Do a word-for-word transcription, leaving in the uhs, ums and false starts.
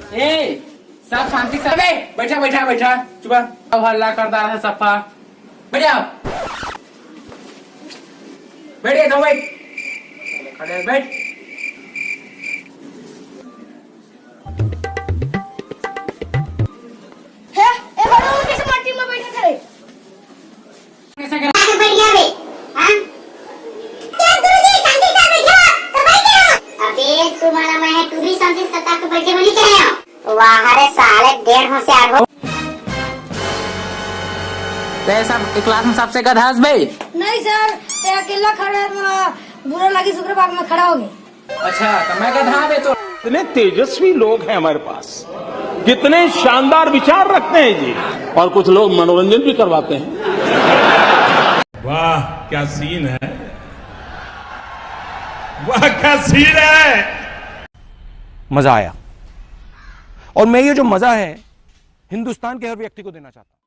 ए, सब शांति से बे, बैठा, बैठा, बैठा, चुप। अब हल्ला करता है सफा। बैठ जाओ। बैठ गए, दो बैठ। खड़े बैठ। हे, ए बड़ो, कैसे माटी में बैठे थे? कैसे गिरा? आके बैठ गया बे, हाँ? क्या गुरुजी, शांति से बैठो, तो बैठ गया। अबे, तुम्हारा मैं है, तू भी शांति से सटा के बैठे, मैं नहीं कह रहा हूँ। वाह रे साले, डेढ़ होशियार हो। ते सब क्लास में सबसे गधा हस बे? नहीं सर, ते अकेला खड़ा है, मोला बुरा लगी, शुक्र बाग में खड़ा हो गए। अच्छा, तो मैं गधा बे तो। इतने तेजस्वी लोग हैं हमारे पास, कितने शानदार विचार रखते हैं जी। और कुछ लोग मनोरंजन भी करवाते हैं। वाह, क्या सीन है, वाह, क्या सीन है। मजा आया। और मैं ये जो मजा है, हिंदुस्तान के हर व्यक्ति को देना चाहता हूं।